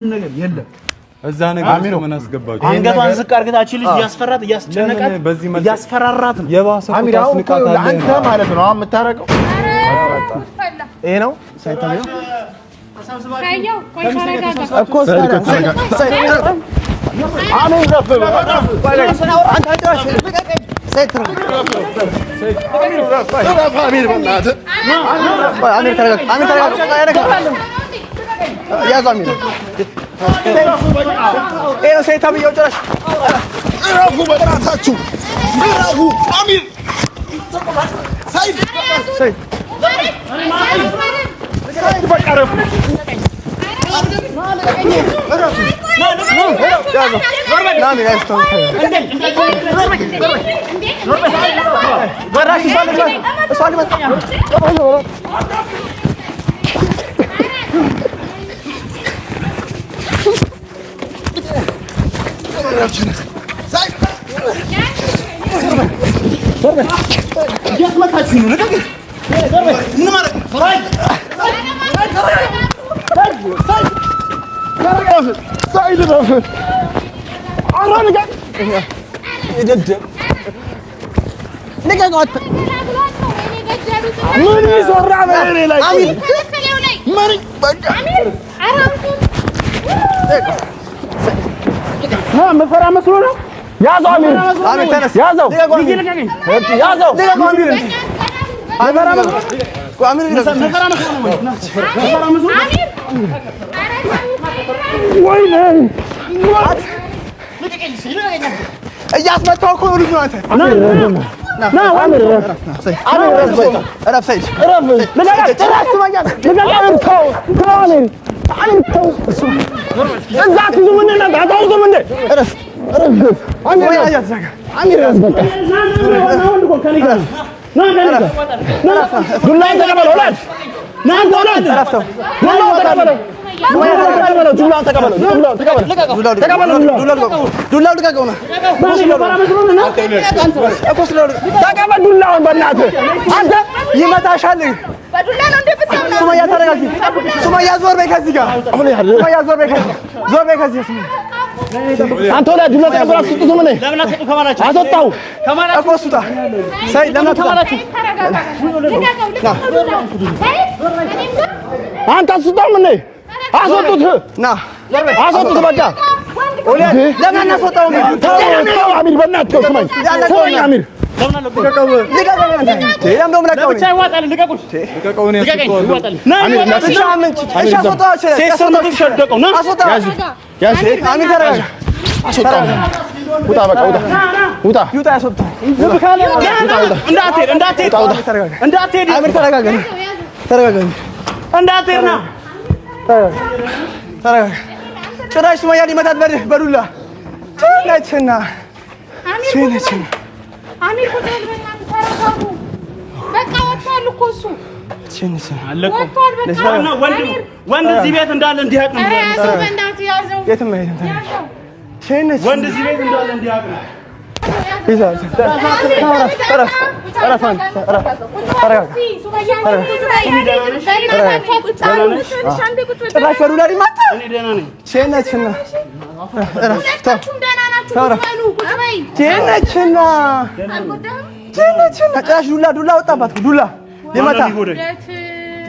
ነገር የለም። እዛ ነገር ውስጥ ምን አስገባችሁ? አንገቷን ዝቅ አድርገህ ልጅ እያስፈራት እያስጨነቃት እያስፈራራት ነው። የባሰ አሚር አሁን እኮ አንተ ማለት ነው አሁን የምታረቀው ይሄ ነው ሳይታየው እኮ እረፉ፣ በእናታችሁ እረፉ። አሚር ሰይድ በቃ እረፉ። ምን ይሰራ በእኔ ላይ? ምን በቃ መፈራ መስሎ ነው። ያዘው አሚር፣ ያዘው፣ ያዘው። እያስመታው እኮ ነው ልጁን። አንተ ተቀበል ዱላውን በእናትህ አንተ ይመታሻል። ሱመያ ተረጋጊ። ሱመያ ዞር በይ ከዚህ ጋር። ሱመያ ዞር በይ ከዚህ ዞር በይ ከዚህ። አንተ ወላጅ ዱላ ተቀበል። አስወጡት። ምን አስወጣው እኮ እሱ ሰይድ ለምን አንተ አስወጣው። ምን አስወጡት? ና አስወጡት። በቃ ለምን አናስወጣውም? ተው አሚር፣ በእናትህ ተው። ስማኝ ስማኝ አሚር ጭራሽ ሱመያ ሊመታት በዱላ ነችና ነችና አሚር ሆቴል በእናትህ ተረጋጉ። በቃ ወጥቷል እኮ እሱ ወጥቷል። በቃ ወንድ እዚህ ቤት እንዳለ እንዲያውቅ ነው። ኧረ ያዘው፣ በእናትህ ያዘው፣ የትም አይሄድም። ወንድ እዚህ ቤት እንዳለ እንዲያውቅ ነው። ጭራሽ በዱላ ሊመታ እኔ ደህና ነኝ። ነችና ነችና ነችና ጭራሽ ዱላ ዱላ ወጣባት። ዱላ ሊመታ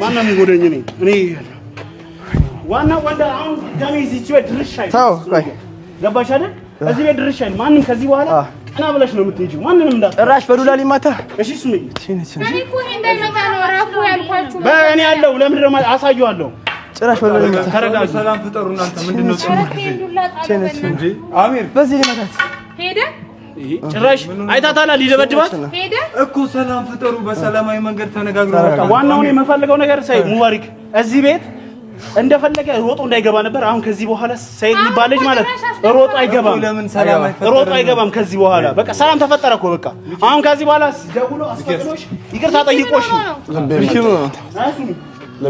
ማነው የሚጎዳኝ? እኔ እኔ ዋና ወንድ አሁን ድጋሚ እዚች ቤት ድርሽ አይልም። ተው ቆይ ገባሽ አይደል? እዚህ ቤት ድርሽ አይልም ማንም። ከዚህ በኋላ ቀና ብለሽ ነው የምትሄጂው። ማንንም እንዳትፈራ። ጭራሽ በዱላ ሊመታ። እሺ ስሚኝ፣ እኔ እኮ ይሄ እንዳይመጣ ነው እረፉ ያልኳችሁ። በእኔ ያለው ለምንድን ነው አሳየዋለሁ። ጭራሽ በዱላ ሊመታ። ተረጋጉ። ሰላም ፍጠሩ እናንተ። ምንድን ነው ሄደ አሚር በዚህ ሊመታት ሄደ ጭራሽ አይታታላ ሊደበድባት ሄደ እኮ። ሰላም ፍጠሩ፣ በሰላማዊ መንገድ ተነጋግሩ። በቃ ዋናውን የምፈልገው ነገር ሰይድ ሙባሪክ እዚህ ቤት እንደፈለገ ሮጦ እንዳይገባ ነበር። አሁን ከዚህ በኋላ ሰይድ የሚባል ልጅ ማለት ሮጦ አይገባም፣ ለምን ሰላም አይፈጠርም? ሮጦ አይገባም ከዚህ በኋላ በቃ ሰላም ተፈጠረ እኮ በቃ። አሁን ከዚህ በኋላ ደውሎ አስፈቅዶሽ ይቅርታ ጠይቆሽ ነው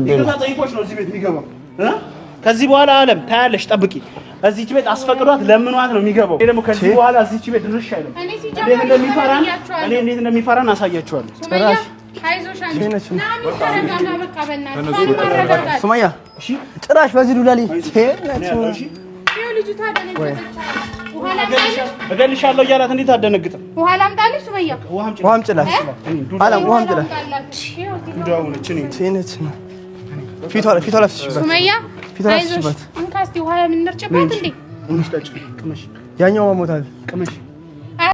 ይቅርታ ጠይቆሽ ነው እዚህ ቤት የሚገባው እ ከዚህ በኋላ አለም ታያለሽ፣ ጠብቂ። እዚች ቤት አስፈቅዷት ለምኗት ነው የሚገባው። እኔ ደግሞ ከዚህ በኋላ እዚች ቤት ድርሽ አይልም። እኔ እንዴት ሲጀመር እንደሚፈራን እኔ እንዴት እንደሚፈራን አሳያችኋለሁ። ሱመያ ሱመያ ጭራሽ በዚህ ዱላ ላይ እገልሻለሁ እያላት እንዴት አደነግጥም? ውሃ ላምጣልሽ ሱመያ፣ ውሃ አምጪላት፣ ውሃ አምጪላት። ፊቷ ላይ ፍስሽበት ሱመያ፣ አይዞሽ። እንካ እስኪ ውሃ የምንርጭባት እንዴ? ያኛው ሞታል።